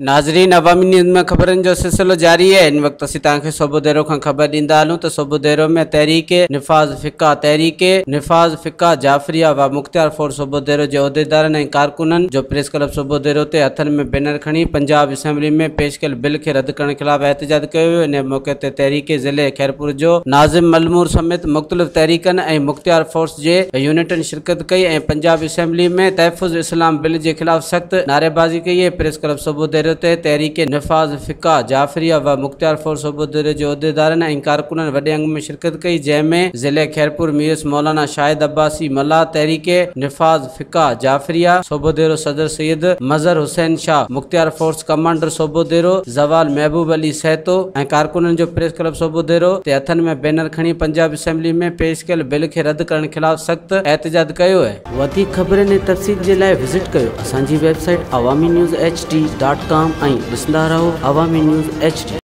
ناظرين عوامي نيوز ۾ خبرن جو سلسلو جاري آهي هن وقت اسين توهان کي سوڀوديرو کان خبر ڏيندا هلون ته سوڀوديرو ۾ تحريڪ نفاذ فقه تحريڪ نفاذ فقه جعفريه و مختيار فورس سوڀوديرو جي عهديدارن ۽ ڪارڪنن جو پريس ڪلب سوڀوديرو تي هٿن ۾ بينر کڻي پنجاب اسيمبلي ۾ پيش ڪيل بل کي رد ڪرڻ خلاف احتجاج ڪيو ويو ان موقعي تي تحريڪ ضلعي خيرپور جو ناظم ملمور سميت مختلف تحريڪن ۽ مختيار فورس جي يونٽن شرڪت ڪئي ۽ پنجاب اسيمبلي ۾ تحفظ اسلام بل جي خلاف سخت نعريبازي ڪئي ۽ پريس ڪلب سوڀوديرو تي تحريڪ نفاذ فقه جعفريه و مختيار فورس سوڀوديرو جي عهديدارن ۽ ڪارڪنن وڏي انگ ۾ شرڪت ڪئي جنهن ۾ ضلعي خيرپور ميرس مولانا شاهد عباسي ملاح تحريڪ نفاذ فقه جعفريه سوڀوديرو صدر سيد مظهر حسين شاهه مختيار فورس ڪمانڊر سوڀوديرو زوال محبوب علي سهتو ۽ ڪارڪنن جو پريس ڪلب سوڀوديرو تي هٿن ۾ بينر کڻي پنجاب اسيمبلي ۾ پيش ڪيل بل کي رد ڪرڻ خلاف سخت احتجاج ڪيو. وڌيڪ خبرن ۽ تفصيل جي لاء وزٽ ڪيو اسان جي website Awami news H D dot com ۽ ڏسندا رهو عوامي نيوز ايڇ ڊي.